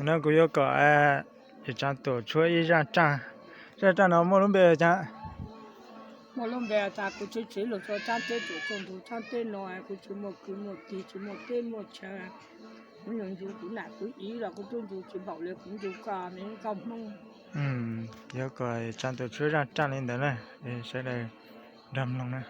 Ntawm no kuv yuav kom Tsav Tuam tshuab ib zaj raj. Zaj raj no muaj lub npe cas? Muaj lub npe tas kuv tshwj tshwj lug txog tsaab teb tuam txug ntug tsaab teb no, kuv tsis muaj kwv muaj tij, tsis muaj teb muaj chaw. Kuv ncu ncu kuv nam kuv iv los kuv tub ncu tsis npaum li kuv ncu koj me nkauj Hmoob. Yuav kom Tsav Tuam tshuab zaj raj li ntawd na, sawv daws nrog mloog na.